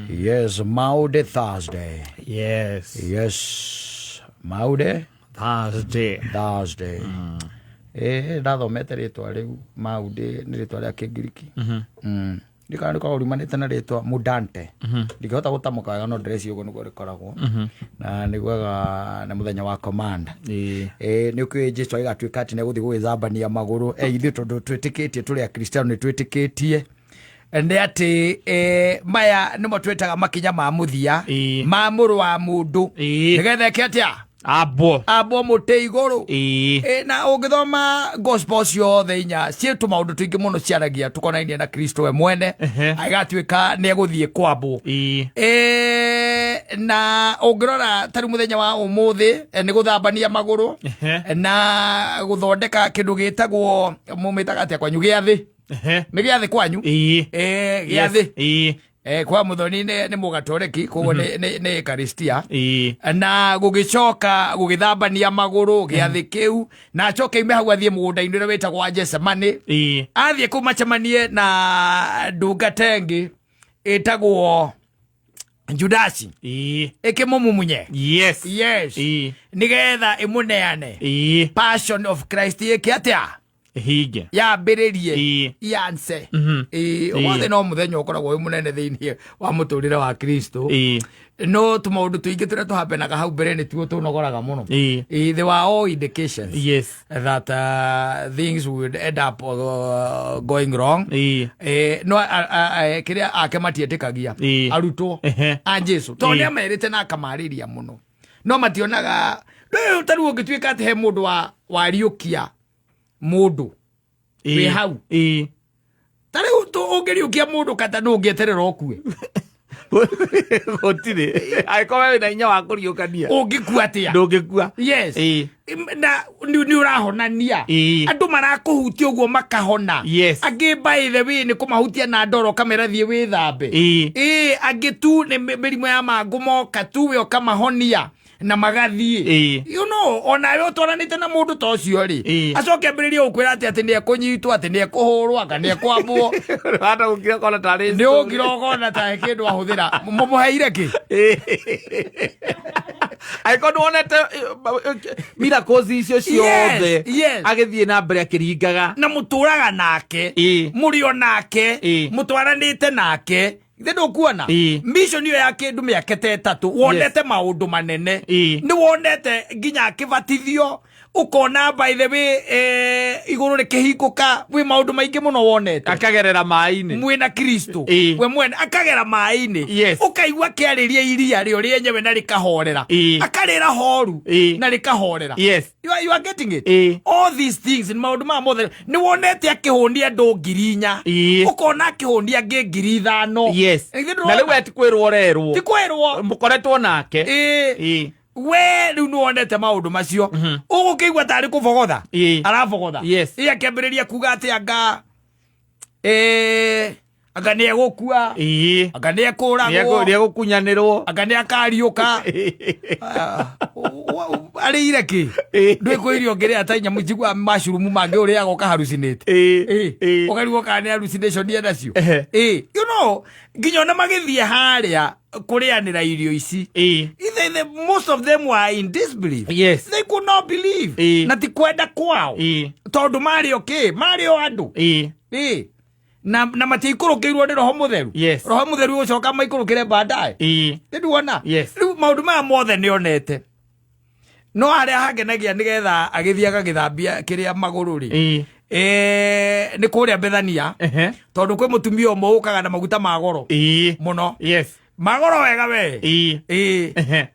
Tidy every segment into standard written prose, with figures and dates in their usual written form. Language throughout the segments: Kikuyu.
Yes, Maundy Thursday. Yes. Yes, Maundy Thursday. Thursday. Ndathomete rĩtwa rĩu Maundy nĩ rĩtwa rĩa Kĩngiriki. Ndikana rĩkoragwo riumanĩte na rĩtwa Mudante. Ndingĩhota gũtamũka wega no ndĩreciria ũguo nĩguo rĩkoragwo. Na nĩguaga nĩ mũthenya wa command. Nĩ ũkĩũĩ Jesu agĩgatuĩka atĩ nĩegũthiĩ gũgĩthambania magũrũ. Ithuĩ tondũ twĩtĩkĩtie tũrĩ Akristiano nĩ twĩtĩkĩtie nĩ atĩ maya nĩmo twĩtaga makinya ma mũthia ma mũrũ wa mũndũ nĩgetha eke atĩa? Ambwo. Ambwo mũtĩ igũrũ. Na ũngĩthoma gospel ciothe inya ciĩ tũmaũndũ tũingĩ mũno ciaragia tũkonainie na Kristo we mwene agatuĩka nĩ egũthiĩ kwambwo. Na ũngĩrora tarĩu mũthenya wa ũmũthĩ nĩ gũthambania magũrũ na gũthondeka kĩndũ gĩtagwo mũmĩtaga atĩa kwanyu gĩathĩ. Nĩ gĩathĩ kwanyu? Gĩathĩ. Kwa Muthoni nĩ mũgatoreki koguo nĩ Eucharistia. Na gũgĩcoka gũgĩthambania magũrũ gĩathĩ kĩu na acoke ime hau athiĩ mũgũnda-inĩ ũrĩa wĩtagwo wa Gethsemane. Athiĩ kũu macemanie na ndungata ĩngĩ ĩtagwo Judasi ĩkĩmũmumunye. Yes. Nĩgetha ĩmũneane. Passion of Christ ĩke atĩa? Hinge. Yambĩrĩrie. Yanse. Ũmũthĩ no mũthenya ũkoragwo wĩ mũnene thĩinĩ wa mũtũrĩre wa Kristo. No tũmaũndũ tũingĩ tũrĩa tũhambenaga hau mbere nĩtuo tũnogoraga mũno. There were all indications that things would end up going wrong. No kĩrĩa ake matietĩkagia arutwo a Jesu tondũ nĩ amerĩte na akamarĩria mũno no mationaga. Rĩu ta rĩu ũngĩtuĩka atĩ he mũndũ wariũkia mũndũ wĩ hau ta rĩu ũngĩriũkia mũndũ kata ndũngĩeterera ũkue. Gũtirĩ angĩkorwo we wĩna hinya wa kũriũkania. Ũngĩkua atĩa? Ndũngĩkua. Yes. Na nĩ ũrahonania andũ marakũhutia ũguo makahona. Angĩ by the way nĩ kũmahutia na ndoro ũkamera thiĩ wĩthambe. Angĩ tu nĩ mĩrimũ ya mangũ moka tu we ũkamahonia na magathiĩ. You know, onawe ũtwaranĩte na mũndũ ta ũcio rĩ, acoke ambĩrĩrie gũkwĩra atĩ atĩ nĩ ekũnyitwo, atĩ nĩ ekũhũrwo, anga nĩ ekwambwo. Hata gũkira kona tarĩ nĩ ũngira ũkona ta kĩndũ ahũthĩra mũmũheire kĩ. Angĩkorwo nĩ wonete miracles icio ciothe agĩthiĩ na mbere akĩringaga. Na mũtũraga nake, mũrĩ o nake, mũtwaranĩte nake. Ithe ndũkuona mission ĩyo ya kĩndũ mĩaka ta 3 wonete maũndũ manene. Nĩ wonete nginya akĩbatithio ũkona by the way igũrũ rĩkĩhingũka wĩ maũndũ maingĩ mũno wonete. Akagerera maĩ-inĩ. Mwĩna Kristo. We mwene akagera maĩ-inĩ. Ũkaigua akĩarĩria iria rĩo rĩenyewe na rĩkahorera. Akarĩra horu na rĩkahorera. You are getting it? All these things nĩ maũndũ maya mothe nĩ wonete akĩhũnia andũ 4,000. Ũkona akĩhũnia angĩ 5,000. Githĩ ndũrona? Na rĩu we ti kwĩrwo ũrerwo. Ti kwĩrwo. Mũkoretwo nake. We rĩu nĩ wonete maũndũ macio. Ũgũkĩigua tarĩ kũbogotha. Arabogotha. Akĩambĩrĩria kuga atĩ anga nĩ egũkua. Anga nĩ ekũragwo. Nĩ egũkunyanĩrwo. Anga nĩ akariũka. Arĩire kĩ? Ndwĩ irio ngĩrĩa ta nyamũ njiguaga mushroom mangĩ ũrĩaga ũkaharucinate. Ũkarigwo kana nĩ hallucination enacio. You know, nginya ona magĩthiĩ harĩa kũrĩanĩra irio ici. Most of them were in disbelief. They could not believe. Na ti kwenda kwao. Tondũ marĩ o kĩ? Marĩ o andũ. Na matiaikũrũkĩirwo nĩ Roho Mũtheru. Roho Mũtheru ũcoka maikũrũkĩre baadaye. Nĩ nduona? Rĩu maũndũ maya mothe nĩ onete. No harĩa hangenagia nĩgetha agĩthiĩ agagĩthambia kĩrĩa magũrũ rĩ. Nĩ kũrĩa Bethania. Tondũ kwĩ mũtumia ũmwe ũkaga na maguta ma goro. Mũno. Magoro wega we.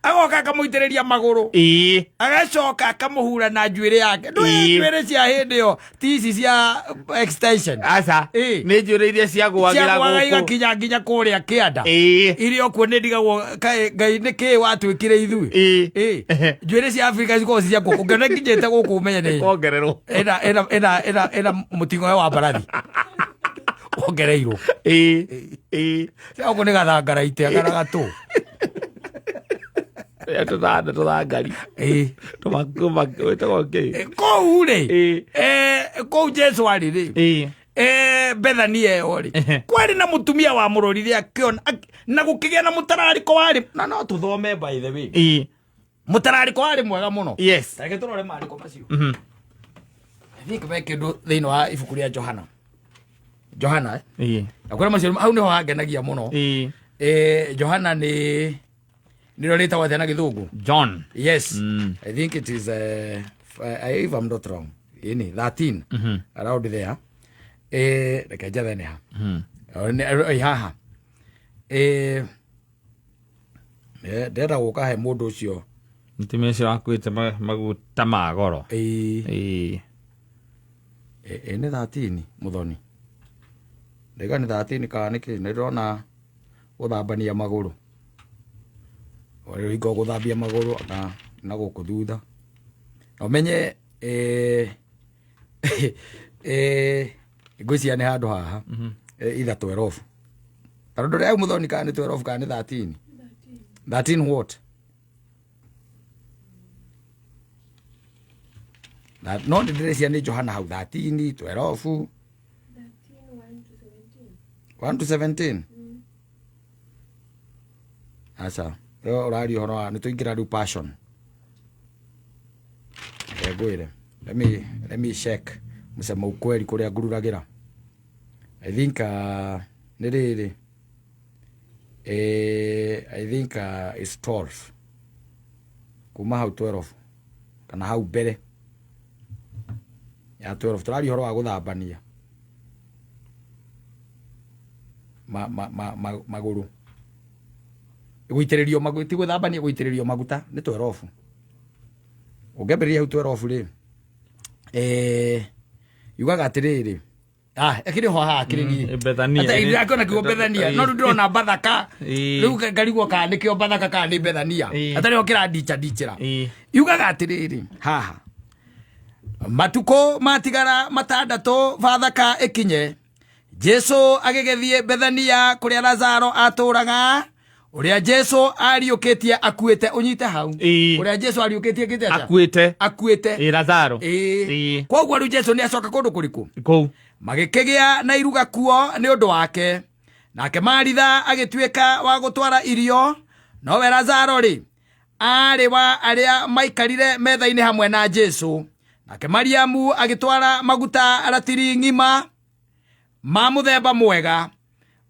Agoka akamũitĩrĩria magũrũ. Agacoka akamũhura na njuĩrĩ yake. Ndũĩ njuĩrĩ cia hĩndĩ ĩyo ti ici cia extension. Aca. Nĩ njuĩrĩ iria ciagũagĩra Ciagũaga gũkũ. igakinya nginya kũrĩa kĩanda. Iria okuo nĩ ndigagwo kaĩ Ngai nĩ kĩĩ watuĩkire ithuĩ. Njuĩrĩ cia Afrika cikoragwo ci cia gũkũ. Ũngĩona ikinyĩte gũkũ ũmenye nĩ Kongererwo. ĩna mũting'oe wa mbarathi. Wongereirwo. Gũkũ nĩ gathangaraite kana gatũ. Tũthanda tũthangari. Wĩtagwo kĩ? Kũu rĩ, kũu Jesu arĩ rĩ, Bethania ĩyo rĩ, kwarĩ na mũtumia wa mũrorire akĩona na gũkĩgĩa na mũtararĩko warĩ na no tũthome, by the way, mũtararĩko warĩ mwega mũno. Reke tũrore maandĩko macio. I think me kĩndũ thĩinĩ wa ibuku rĩa Johana, Johana, eh? Na kũrĩa macio hau nĩho hangenagia mũno. Johana nĩ nĩrĩo rĩtagwo atĩa na gĩthũngũ? John. Yes. I think it is if I'm not wrong, ini 13, around there. Reke njethe nĩ ha. Oh, haha. Ndĩrenda gũka he mũndũ ũcio. Mũtumia ũcio wakuĩte maguta ma goro. Nĩ 13, mũthoni, ndaiga nĩ 13 kana nĩkĩ? Nĩ ndĩrona gũthambania magũrũ, hingo gũthambia magũrũ na gũkũ thutha na ũmenye, ngwĩciria nĩ handũ haha, either 12, tondũ ndũrĩ hau, mũthoni, kana nĩ 12 kana nĩ 13. 13 what? No nĩ ndĩreciria nĩ Johana hau 13, 12. 1 to 17. Aca, rĩu ũraria ũhoro wa nĩ tũingĩra rĩu passion. Reke ngwĩre, let me check msema ukweli kũrĩa ngururagĩra. I think nĩ rĩrĩ, I think it's 12, kuma hau 12 kana hau mbere ya 12, tũraria ũhoro wa gũthambania magũrũ, gũitĩrĩrio maguta, ti gũthambania, gũitĩrĩrio maguta nĩ 12. Ũngĩambĩrĩria hau 12 rĩ, yugaga atĩrĩrĩ, ĩkĩrĩ ho haha kĩrĩ niĩ. Bethania. Ndĩrakĩona kiugo Bethania, no rĩu ndĩrona Bathaka. Rĩu ngarigwo kana nĩkĩo Bathaka kana nĩ Bethania. Atarĩ ho kĩrandicha ndichĩra. Yugaga atĩrĩrĩ haha, matukũ matigara 6 Bathaka ĩkinye, Jesu agĩgĩthiĩ Bethania kũrĩa Lazaro atũraga, ũrĩa Jesu ariũkĩtie akuĩte. Ũnyite hau. Ũrĩa Jesu ariũkĩtie kĩte atĩa? Akuĩte. Akuĩte. Lazaro. Koguo rĩu Jesu nĩ acoka kũndũ kũrĩkũ? Kũu. Magĩkĩgĩa na iruga kuo nĩ ũndũ wake. Nake Maritha agĩtuĩka wa gũtwara irio, nowe Lazaro rĩ, aarĩ wa arĩa maikarire metha-inĩ hamwe na Jesu. Nake Mariamu agĩtwara maguta ratiri ng'ima ma mũthemba mwega,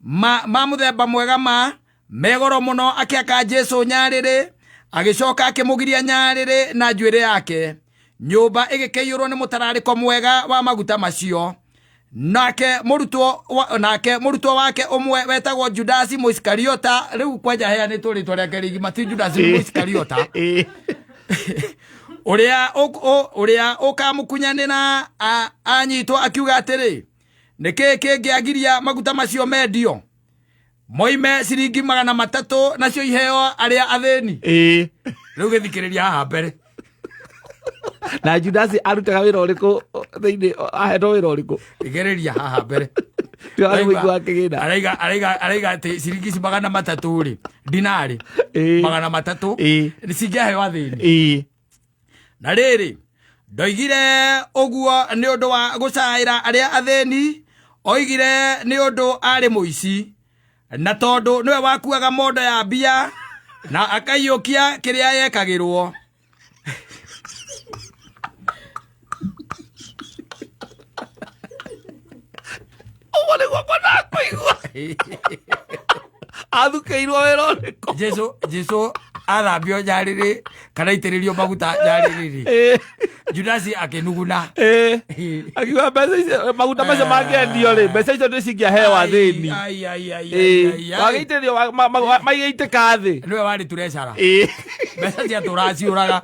ma mũthemba mwega ma megoro mũno, akĩaka Jesu nyarĩrĩ, agĩcoka akĩmũgiria nyarĩrĩ na njuĩrĩ yake. Nyũmba ĩgĩkĩiyũrwo nĩ mũtararĩko mwega wa maguta macio. Nake mũrutwo wake ũmwe wetagwo Judasi Mũisikariota, rĩu kwanja heanĩtwo rĩtwa rĩake rĩgima, ti Judasi Mũisikariota, ũrĩa ũkamũkunyanĩra anyitwo, akiuga atĩrĩ, nĩkĩĩ kĩngĩagiria maguta macio mendio moime ciringi 300 nacio iheo arĩa athĩni? Rĩu gĩthikĩrĩria haha mbere. Na Judasi arutaga wĩra ũrĩkũ thĩinĩ? Ahetwo wĩra ũrĩkũ? Thikĩrĩria haha mbere. Tiwarĩ mũingĩ wa kĩgĩna. Araiga atĩ ciringi ici 300 rĩ, dinarĩ 300 cingĩaheo athĩni. Na rĩrĩ, ndoigire ũguo nĩ ũndũ wa gũcaĩra arĩa athĩni, oigire nĩ ũndũ arĩ mũici, na tondũ nĩwe wakuaga mondo ya mbia na akaiyũkia kĩrĩa yekagĩrwo. Ũguo nĩguo kwendaga kũigua. Athukĩirwo wĩra ũrĩkũ? Jesu athambio nyarĩrĩ kana aitĩrĩrio maguta nyarĩrĩ rĩ, Judasi akĩnuguna. Akiuga mbeca icio, maguta macio mangĩendio rĩ, mbeca icio nĩ cingĩaheo athĩni. Ai, ai, ai, ai, ai, ai. Wagĩitĩrĩrio maigĩitĩka thĩ. Nĩwe warĩ treasurer. Mbeca ciatũraga ciũraga.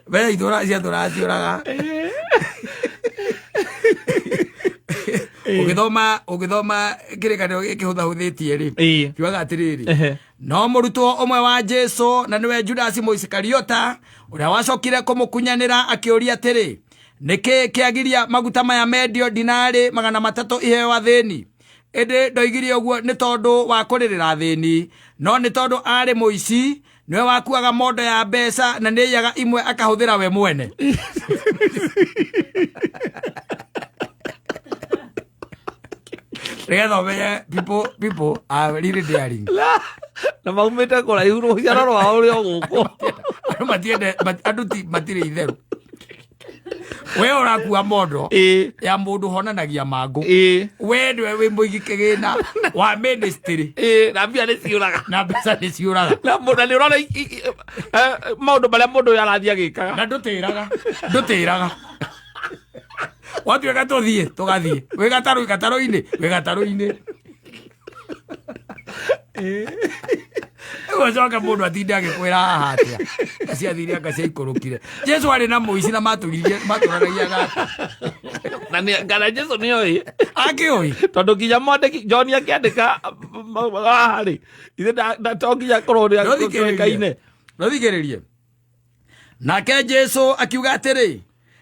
Mbeca itũra ciatũraga ciũraga. Ũgĩthoma kĩrĩkanĩro gĩkĩ hũthahũthĩtie rĩ, kiugaga atĩrĩrĩ, no mũrutwo ũmwe wa Jesu, na nĩwe Judasi Mũisikariota, ũrĩa wacokire kũmũkunyanĩra, akĩũria atĩrĩ, nĩkĩ kĩagiria maguta maya mendio dinarĩ 300 iheo athĩni? Ĩndĩ ndoigire ũguo nĩ tondũ wa kũrĩrĩra athĩni, no nĩ tondũ arĩ mũici. Nĩwe wakuaga mondo ya mbeca na nĩaiyaga imwe akahũthĩra we mwene. Nĩgetha ũmenye people are really daring. Na maumĩte kũraihu, rũciaro rwao rĩ o gũkũ. Andũ matiende andũ ti matirĩ itherũ. We ũrakua mondo ya mũndũ honanagia mangũ. We nĩwe wĩ mũigi kĩgĩna wa ministry. Na mbia nĩ ciũraga. Na mbeca nĩ ciũraga. Na na nĩ ũrona maũndũ marĩa mũndũ ũyũ arathiĩ agĩkaga. Na ndũtĩraga, ndũtĩraga. Watuĩka tũthiĩ, tũgathiĩ. Wĩ gatarũ, gatarũ-inĩ, wĩ gatarũ-inĩ. Rĩu ũcoke mũndũ atinde agĩkwĩra haha atĩa ciathire anga ciaikũrũkire. Jesu arĩ na mũici na matũgirie matũranagia gaka. Na kana Jesu nĩ oĩ. Akĩũĩ. Tondũ nginya mwandĩki John akĩandĩka haha rĩ, ithe to nginya korwo nĩ akĩũĩkaine. Rũthikĩrĩrie. Nake Jesu akiuga atĩrĩ,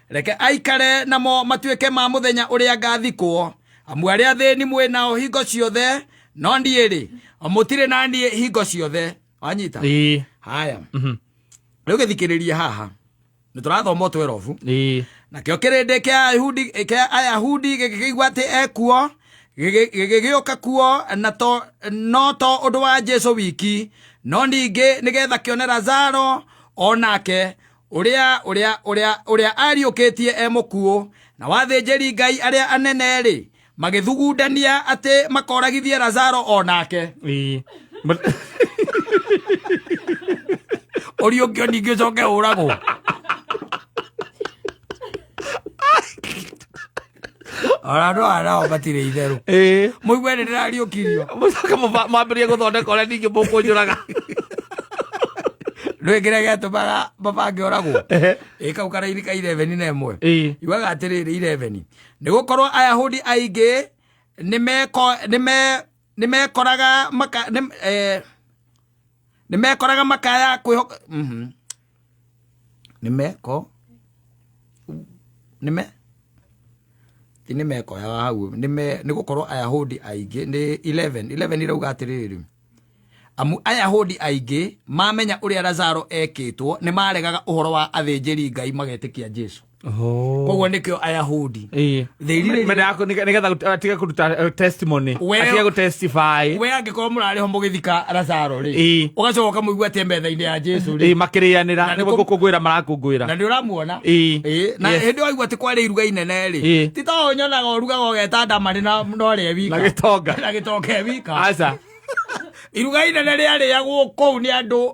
reke aikare namo matuĩke ma mũthenya ũrĩa ngathikwo, amu arĩa athĩni mwĩ nao hingo ciothe, no niĩ-rĩ, mũtirĩ na niĩ hingo ciothe. Wanyita? Ĩĩ. Haya. Rĩu gĩthikĩrĩrie haha. Nĩ tũrathoma o 12. Ĩĩ. Nakĩo kĩrĩndĩ kĩa Ayahudi, kĩa Ayahudi gĩgĩkĩigua atĩ ekuo, gĩgĩũka kuo, na to, no to ũndũ wa Jesu wiki, no ningĩ nĩgetha kĩone Lazaro o nake, ũrĩa, ũrĩa, ũrĩa, ũrĩa ariũkĩtie e mũkuũ. Na wathĩnjĩri Ngai arĩa anene-rĩ, magĩthugundania atĩ makoragithie Lazaro o nake. Ĩĩ. Ũriũkio ningĩ ũcoke ũragwo. Ona andũ aya nao matirĩ itherũ. Ĩĩ. Mũigue nĩ ndĩrariũkirio. Mũcoke mwambĩrĩrie gũthondeka ũrĩa ningĩ mũkũnjũraga. Ndũĩ kĩrĩa gĩatũmaga mabange oragwo? Ehe. Ĩ kau karaini ka 11 na ĩmwe. Ĩĩ. Yugaga atĩrĩrĩ 11. Nĩ gũkorwo Ayahudi aingĩ nĩmekoraga maka, nĩ, nĩmekoraga makaya kwĩhoka. Nĩmeko nĩme ti nĩmekoyaga hau nĩme nĩ gũkorwo Ayahudi aingĩ nĩ 11 11 irauga atĩrĩrĩ, amu Ayahudi aingĩ mamenya ũrĩa Lazaro ekĩtwo nĩ maregaga ũhoro wa athĩnjĩri Ngai magetĩkia Jesu. Koguo nĩkĩo Ayahudi Ĩĩ. They really Mendaga nĩgetha atige kũruta testimony. Atige gũtestify. We angĩkorwo mũrarĩ ho mũgĩthika Lazaro rĩ, Ĩĩ. ũgacoka ũkamũigua atĩ e metha-inĩ ya Jesu rĩ. Ĩĩ, makĩrĩanĩra. Na nĩ Nĩguo gũkũngũĩra marakũngũĩra. Na nĩ ũramuona. Ĩĩ. Ĩĩ, na Yes. hĩndĩ waigua atĩ kwarĩ iruga inene rĩ, Ĩĩ. ti ta ũũ nyonaga ũrugaga ũgeta ndamari na ũrĩa wika. Na gĩtonga. Na gĩtonga e wika. Aca. Iruga inene rĩarĩagwo kũu nĩ andũ,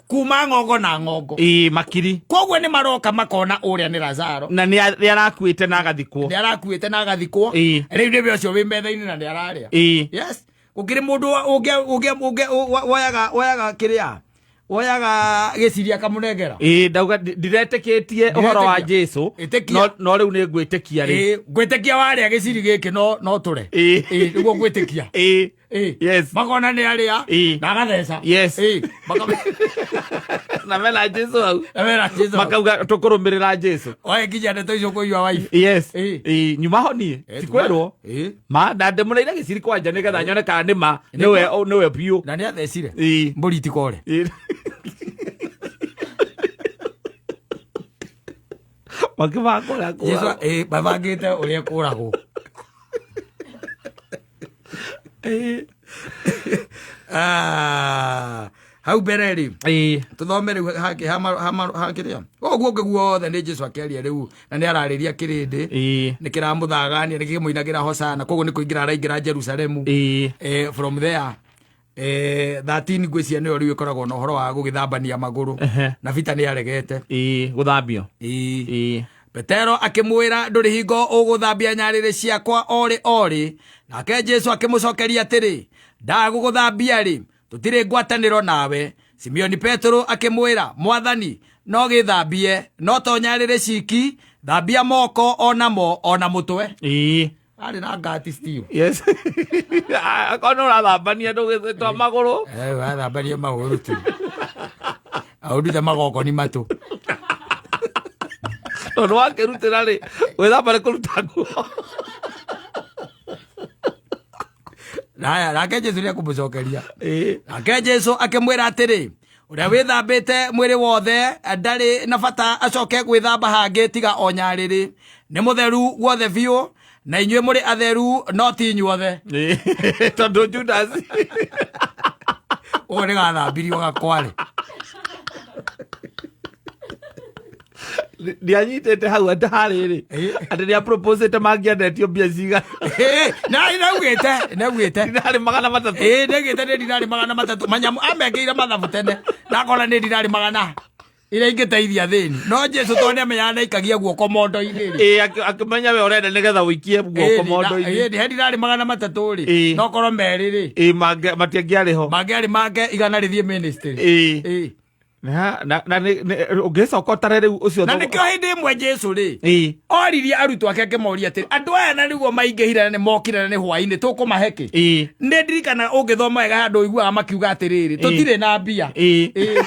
kuma ng'ongo na ng'ongo. Ĩĩ, makiri. Koguo nĩ maroka makona ũrĩa nĩ Lazaro. Na nĩ arakuĩte na agathikwo. Nĩ arakuĩte na agathikwo. Ĩĩ. Rĩu nĩwe ũcio wĩ metha-inĩ na nĩ ararĩa. Ĩĩ. Yes. Gũkĩrĩ mũndũ woyaga kĩrĩa? Woyaga gĩciria akamũnengera. Ĩĩ, ndauga ndiretĩkĩtie ũhoro wa Ndiretĩkia. Jesu. Ĩtĩkia. No rĩu nĩ ngwĩtĩkia rĩ. Ĩĩ, ngwĩtĩkia warĩa gĩciri gĩkĩ no tũre. Ĩĩ. Ĩĩ, nĩguo ngwĩtĩkia. Ĩĩ. Ĩĩ. Yes. Makona nĩ arĩa. Ĩĩ. Na agatheca. Yes. Ĩĩ. Na mena Jesu hau. Na mena Jesu hau. Makauga tũkũrũmĩrĩra Jesu. Oe nginya ndeto icio kũigua wife. Yes. Ĩĩ. Ĩĩ, nyuma ho niĩ. Ĩĩ, Ti kwĩrwo. Ĩĩ. Ma na ndĩmũneire gĩciri kwanja nĩgetha nyone kana nĩ ma nĩwe nĩwe biũ. Na nĩ athecire. Ĩĩ. Mbũri itikore. Ĩĩ. Makĩbanga ũrĩa Jesu kũragwo. ĩĩ, mabangĩte ũrĩa kũragwo. Ĩĩ. Hau mbere rĩ, Ĩĩ. tũthome rĩu hakĩrĩa ũguo ũngĩ guothe nĩ Jesu akĩaria rĩu na nĩ ararĩria kĩrĩndĩ. Ĩĩ. Nĩ kĩramũthagania, nĩ kĩmũinagĩra hosana, koguo nĩ kũingĩra araingĩra Jerusalemu. Ĩĩ. From there, 13 ngwĩciria nĩyo rĩu ĩkoragwo na ũhoro wa gũgĩthambania magũrũ. Ehe. Na Peter nĩ aregete. Ĩĩ, gũthambio. Ĩĩ. Ĩĩ. Petero akĩmwĩra, ndũrĩ hingo ũgũthambia nyarĩrĩ ciakwa orĩ orĩ. Nake Jesu akĩmũcokeria atĩrĩ, ndagũgũthambia rĩ, tũtirĩ ngwatanĩro nawe. Simeoni Petero akĩmwĩra, Mwathani, no gĩthambie, no to nyarĩrĩ ciki, thambia moko o namo o na mũtwe. Ĩĩ. Arĩ na ngati Steve. Yes. Akorwo nĩ ũrathambania ndũgĩtwa magũrũ. Ũrathambania magũrũ tu. Aũndute magoko ni matũ. Tondũ wakĩrutĩra rĩ, gwĩthamba nĩ kũruta nguo. Haya, nake Jesu nĩ ekũmũcokeria. Ĩĩ. Nake Jesu akĩmwĩra atĩrĩ, Ũrĩa wĩthambĩte mwĩrĩ wothe ndarĩ na bata acoke gwĩthamba hangĩ tiga o nyarĩrĩ. Nĩ mũtheru guothe biũ, na inyuĩ mũrĩ atheru no ti inyuothe. Tondũ Judas Ũguo nĩ gathambirio gakware. Ndianyitĩte hau atĩ harĩrĩ atĩ nĩaproposĩte mangĩandetio mbia cigana. Na naugĩte naugĩte Dinarĩ 300. Ĩĩ, ndaugĩte nĩ dinarĩ 300. Manyamu amekĩire mathabu tene nakona nĩ dinarĩ magana iria ingĩteithia thĩni, no Jesu tondũ nĩamenyaga nĩaikagia guoko mondo-inĩ rĩ. Ĩĩ, akĩmenya we ũrenda nĩgetha ũikie guoko mondo-inĩ. Ĩĩ, he dinarĩ 300 rĩ, no korwo merĩ rĩ, Ĩĩ, matiangĩarĩ ho. Mangĩarĩ make 100 rĩthiĩ ministry. Ĩĩ. Na ũngĩcoka ũtare rĩu ũcio Na nĩkĩo hĩndĩ ĩmwe Jesu rĩ oririe arutwo ake akĩmoria atĩrĩ, andũ aya na nĩguo maingĩhire na nĩ mokire na nĩ hwainĩ, tũkũmahe kĩ? Nĩ ndirikana ũngĩthoma wega handũ ũiguaga makiuga atĩrĩrĩ, tũtirĩ na mbia. Ĩĩ.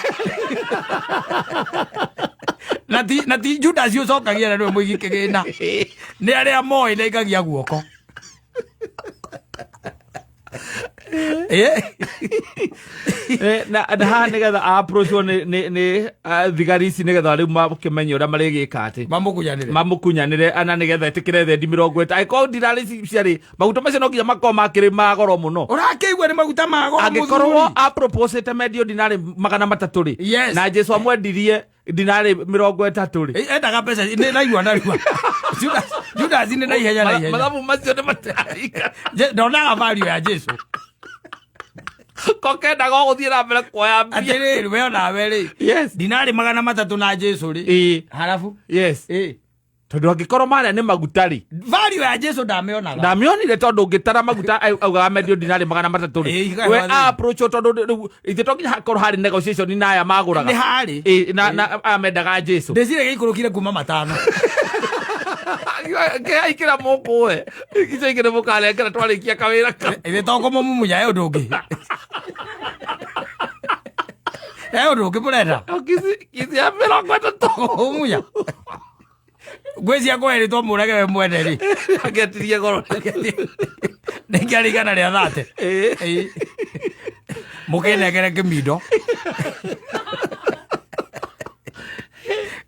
Na ti Judas ũcokagia na nĩwe mũigi kĩgĩna, nĩ arĩa moĩ na ikagia guoko. Na haha nĩgetha approachwo nĩ thigari ici nĩgetha rĩu makĩmenye ũrĩa marĩgĩka atĩ Mamũkunyanĩre. Mamũkunyanĩre ana nĩgetha ĩtĩkĩre thendi 30, angĩkorwo ndirarĩ ici ciarĩ maguta macio no nginya makorwo makĩrĩ ma goro mũno. Ũrakĩigua nĩ maguta ma goro. Angĩkorwo Mũthuri. aproposĩte mendio dinarĩ 300 rĩ, na Jesu amwendirie dinarĩ 30 rĩ, Endaga mbeca nĩ naigua narua. Judas nĩ na ihenya na ihenya. Mathabu macio nĩ matarika. Ndonaga value ya Jesu. Ko kendaga o gũthiĩ na mbere kuoya mbia. Atĩrĩrĩ, we onawe rĩ, dinarĩ 300 na Jesu rĩ, harabu Tondũ angĩkorwo marĩa nĩ maguta rĩ, Value ya Jesu ndamĩonaga. Ndamĩonire tondũ ũngĩtara maguta augaga mendio dinarĩ 300 rĩ, Ĩĩ, we ikahewa thĩna. approach tondũ rĩu ithe to nginya hakorwo harĩ negotiation na aya magũraga. Nĩ harĩ. Ĩĩ, na aya mendaga Jesu. Ndĩciragia gĩikũrũkire kuma 5. Kĩaikĩra mũkũe icio ingĩ nĩ mũkanengera twarĩkia kawĩra kau. Ithe to kũmũmumunya, he ũndũ ũngĩ, he ũndũ ũngĩ mũrenda? Kisi ya 30. Kũmumunya ngwĩcia kwerĩtwo mũrage we mwene rĩ. Angĩetirie goro. Nĩkĩarĩ 130. Ĩĩ. Mũkĩnengere kĩmindo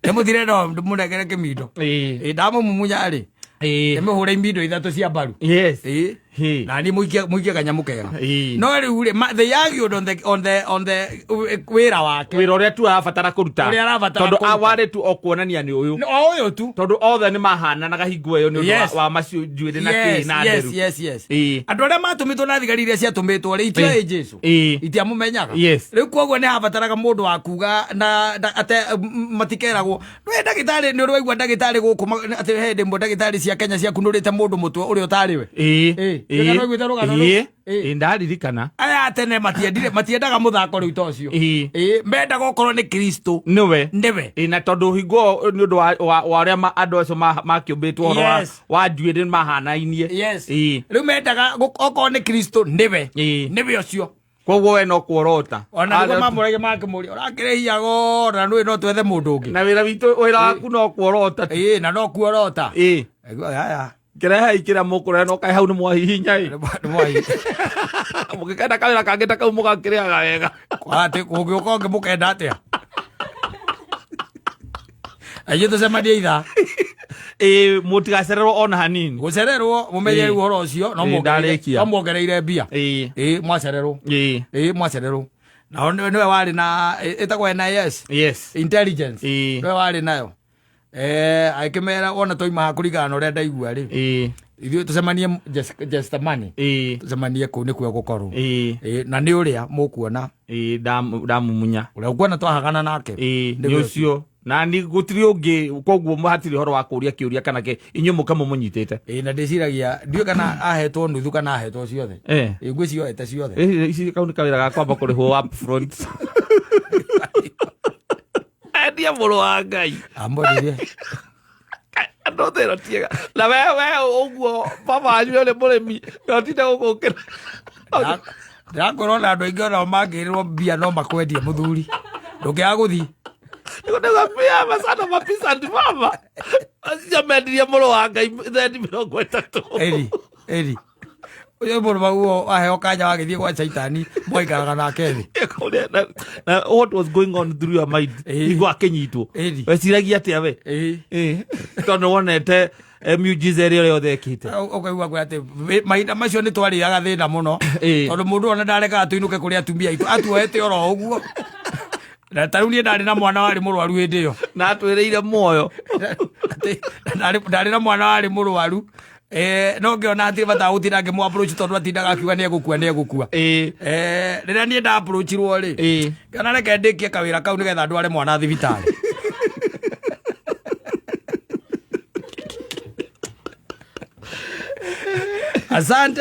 nĩ mũtirenda mũnengere kĩmindo. Ĩĩ, ndamũmumunya rĩ, ndĩmũhũre imindo ithatũ cia mbaru. Ĩĩ. Na niĩ mũikie kanyamũ kega. No rĩu rĩ, they argued on the wĩra wake. Wĩra ũrĩa tu arabatara kũruta. Ũrĩa arabatara tondũ kũruta. Warĩ tu o kuonania nĩ ũyũ. O ũyũ tu. Tondũ othe nĩ mahananaga hingo ĩyo nĩ ũndũ wa macio njuĩrĩ na kĩ na nderu. Andũ arĩa matũmĩtwo na thigari iria ciatũmĩtwo rĩ, itioĩ Jesu. Itiamũmenyaga. Rĩu koguo nĩ habataraga mũndũ wa kuga na ate matikeragwo nĩ ndagĩtarĩ nĩ ũrĩ waigua ndagĩtarĩ gũkũ atĩ he hĩndĩ ĩmwe ndagĩtarĩ cia Kenya ciakunũrĩte mũndũ mũtwe ũrĩa ũtarĩ we. Ĩĩ. Nĩwaiguĩte rũgano rũu? Ĩĩ. Ĩĩ, ndaririkana. Aya a tene matiendire, matiendaga mũthako rĩu ta ũcio. Ĩĩ, mendaga okorwo nĩ Kristo nĩwe. Nĩwe. Ĩĩ, na tondũ hingo ĩyo nĩ ũndũ wa ũrĩa andũ acio makĩũmbĩtwo ũhoro wa njuĩrĩ mahanainie. Rĩu mendaga okorwo nĩ Kristo nĩwe. Nĩwe ũcio. Koguo we no kuorota. Ona nĩguo mamũragia makĩmũria ũrakĩrĩhia goro na nũĩ no twethe mũndũ ũngĩ. Na wĩra witũ, wĩra waku no kuorota tu. Ĩĩ, na no kuorota. Aigua, aya. Kĩrehei kĩrĩa mũkũrehe no kaĩ hau nĩ mwahihinya ĩ. Nĩ mwahihinya. Mũngĩkenda kawĩra kangĩ ta kau mũgakĩrĩaga wega. Atĩ kũngĩũka ũngĩ mũkenda atĩa? Aithuĩ tũcemanie ithaa. Ĩĩ, mũtigacererwo ona hanini. Gũcererwo mũmenye rĩu ũhoro ũcio no Ĩĩ, ndarĩkia. no muongereire mbia. Ĩĩ, mwacererwo. Ĩĩ, mwacererwo. Nao nĩwe warĩ na ĩtagwo NIS. Intelligence. Nĩwe warĩ nayo. Agĩkĩmera wona twaima haha kũringana na ũrĩa ndaigua rĩ, ithuĩ tũcemanie Gethsemane. Tũcemanie kũu nĩkuo gũkorwo. Na nĩ ũrĩa mũkuona. Ĩĩ, ndamumunya. Ũrĩa ũkuona twahagana nake. Ĩĩ, nĩ ũcio. Na ni gũtirĩ ũngĩ, koguo hatirĩ ũhoro wa kũũria kĩũria kana kĩ, inyuĩ mũke mũmũnyitĩte. Ĩĩ, na ndĩciragia ndiũĩ kana ahetwo nuthu kana ahetwo ciothe. Ĩĩ, ngwĩciria oete ciothe. Ĩĩ, ici kau nĩ kawĩra ga kwamba kũrĩhwo up front. Endia mũrũ wa Ngai. Amwendirie. Andũ othe ĩno tiega. Na we ũguo baba wanyu ũrĩ mũrĩmi na ũtinde gũkũ. Ndĩrakwĩra ona andũ aingĩ onao mangĩrĩrwo mbia no makwendie mũthuri. Ndũngĩaga gũthiĩ. Nĩgũthiĩ macana mapisani baba. Acio mendirie mũrũ wa Ngai thendi 30. Eri, eri. Ũcio mũndũ maguo aheo kanya wagĩthiĩ gwa caitani mwaikaraga nake thĩ. Na what was going on through your mind? Hingo akĩnyitwo weciragia atĩa we? Tondũ wonete miujiza ĩrĩa yothe ekĩte. Ũkaigua kwĩ atĩ mahinda macio nĩ twarĩaga thĩna mũno, tondũ mũndũ ona ndarekaga tũinũke kũrĩ atumia aitũ, atuoete oro ũguo. Na ta rĩu niĩ ndarĩ na mwana warĩ mũrwaru hĩndĩ ĩyo. Na atwĩrĩire muoyo. Atĩ, ndarĩ na mwana warĩ mũrwaru. No ngĩona hatirĩ bata wa gũtinda ngĩmũ approach tondũ atindaga akiuga nĩ egũkua, nĩ egũkua. Rĩrĩa niĩ nda approachirwo rĩ, ngĩona reke ndĩkie kawĩra kau nĩgetha ndware mwana thibitarĩ. Asante.